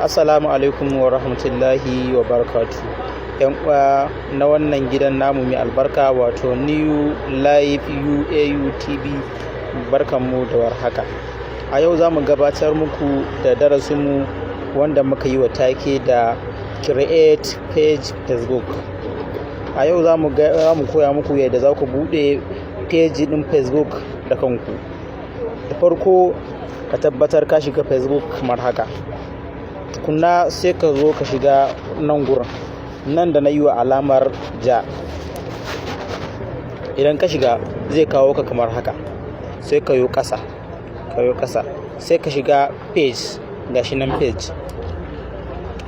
Assalamu alaikum wa rahmatullahi wa barakatu. Yan uwa na wannan gidan namu mai albarka, wato New Life UAU TV, barkanmu da warhaka. A yau za mu gabatar muku da darasinmu wanda muka yi wa take da Create Page Facebook. A yau za mu koya muku yadda za ku buɗe page ɗin Facebook da kanku. Da farko, ka tabbatar ka shiga Facebook kamar haka. Tukunna sai ka zo ka shiga nan gurin nan da na yi wa alamar ja. Idan ka shiga, zai kawo ka kamar haka. Sai ka yo ƙasa, ka yo ƙasa, sai ka shiga page. Gashi nan page.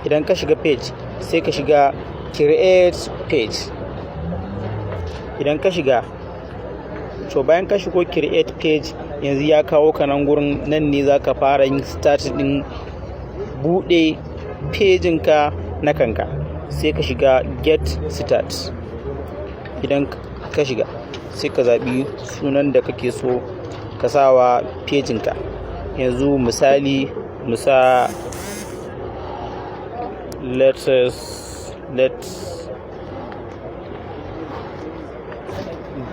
Idan ka shiga page, sai ka shiga create page. Idan ka shiga, to bayan ka shigo create page, yanzu ya kawo ka nan gurin. Nan ne za ka fara yin start din buɗe pejinka na kanka. Sai ka shiga get start. Idan ka shiga, sai ka zaɓi sunan da kake so ka sawa pejinka. Yanzu misali, musa let's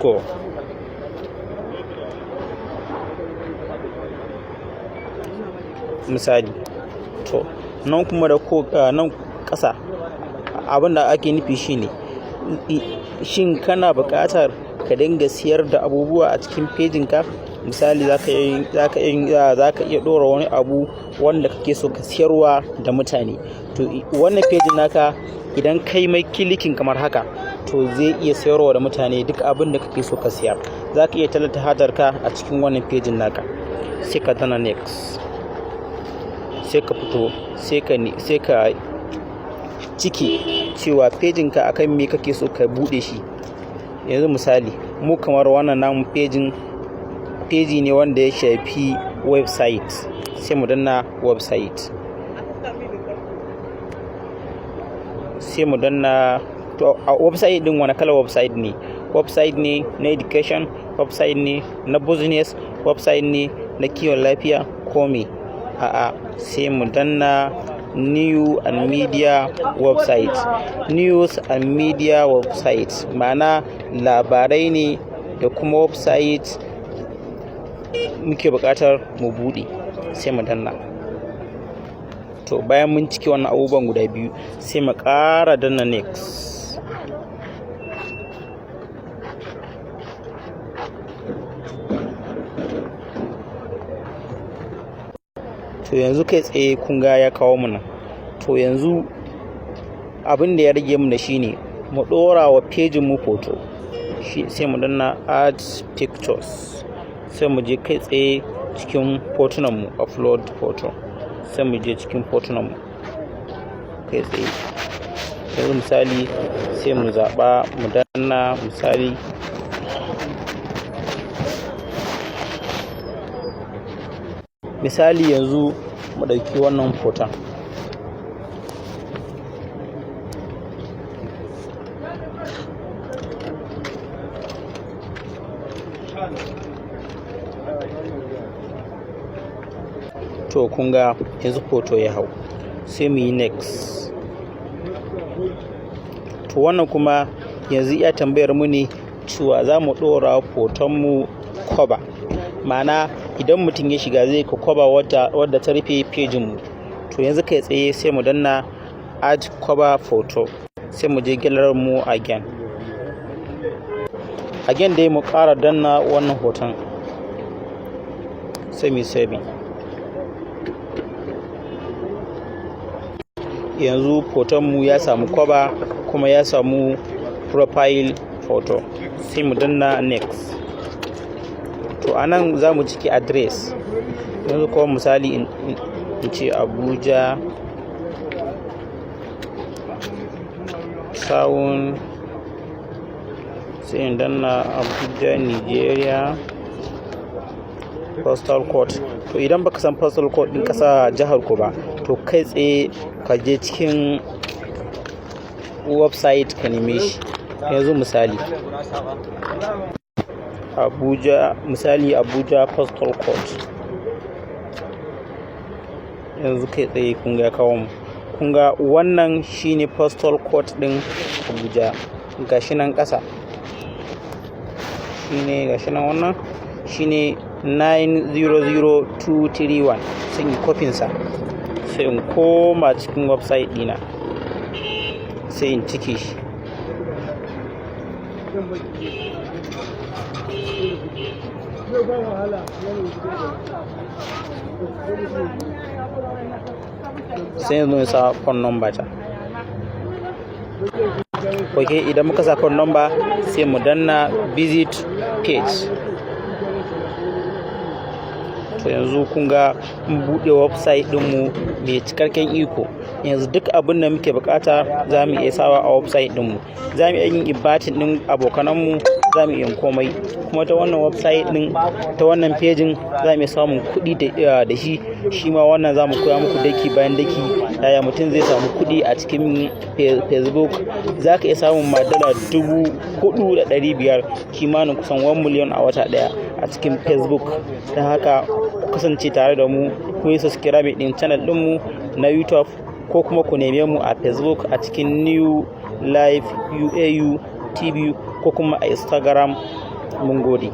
go. Misali. To, nan kuma da ko nan ƙasa, abin da ake nufi shine, shin kana buƙatar ka dinga siyar da abubuwa a cikin pejinka? Misali, za ka iya ɗora wani abu wanda kake so ka siyarwa da mutane. To, wannan pejin naka, idan kai mai clicking kamar haka, to zai iya sayarwa da mutane duk abin da kake so ka siyar. Za ka iya tallata hajarka a cikin wannan pejin naka. Sai ka danna next, sai ka fito, sai ka cike cewa pejinka akan me kake so ka bude shi. Yanzu misali, mu kamar wannan namu pejin, peji ne wanda ya shafi website. Sai mu danna website. Sai mu danna. To, a website din, wani kalar website ne? Website ne na education, website ne na business, website ne na kiwon lafiya, ko me? A'a, sai mu danna new and media website. News and media website, ma'ana labarai ne da kuma website muke buƙatar mu buɗe. Sai mu danna. To, bayan mun cike wannan abubuwan guda biyu, sai mu ƙara danna next. To, yanzu kai tsaye kun ga ya kawo mu nan. To, yanzu abin da ya rage mu da shine mu ɗora wa pejin mu hoto. Sai mu danna add pictures. Sai mu je kai tsaye cikin hotunan mu, upload photo. Sai mu je cikin hotunan mu kai tsaye. Yanzu misali, sai mu zaɓa, mu danna. Misali, yanzu mu ɗauki wannan hoton. To, kun ga yanzu hoto ya hau. Sai mu yi next. To, wannan kuma yanzu iya tambayar mu ne cewa za mu ɗora hotonmu cover, ma'ana idan mutum ya shiga zai ka cover wadda ta rufe pejin mu. To, yanzu kai tsaye sai mu danna add cover photo. Sai mu je gallery mu again. Again dai mu ƙara danna wannan hoton, sai mu saving. Yanzu hotonmu ya samu cover kuma ya samu profile photo. Sai mu danna next. To, anan za mu ciki address. Yanzu kuma misali in ce Abuja Town, sai in danna Abuja, Nigeria, postal code. To, idan baka san postal code din kasa jihar ku ba, to kai tsaye ka je cikin website ka neme shi. Yanzu misali Abuja, misali Abuja postal code. Yanzu kai tsaye kun ga ya kawo mu. Kun ga wannan shine postal code ɗin Abuja, gashi nan ƙasa, shine gashi nan, wannan shine 900231. Sai in copying sa, sai in koma cikin website ɗina, sai in cike shi. Sai yanzu in sa phone number ta. Ok, idan muka sa phone number, sai mu danna visit page. To, yanzu kun ga mun buɗe website ɗinmu mai cikakken iko. Yanzu duk abin da muke bukata za mu iya sawa a website ɗinmu, za mu iya yin inviting ɗin abokananmu, za mu iya komai. Kuma ta wannan website ɗin, ta wannan pejin, za mu iya samun kuɗi da shi. Shi ma wannan za mu koya muku daki bayan daki yaya mutum zai samu kuɗi a cikin Facebook. Za ka iya samun ma $4,500, kimanin kusan 1 million a wata ɗaya a cikin Facebook. Don haka ku kasance tare da mu, ku yi subscribe ɗin channel ɗinmu na YouTube, ko kuma ku neme mu a Facebook a cikin New Life UAU TV, ko kuma a Instagram. Mun gode.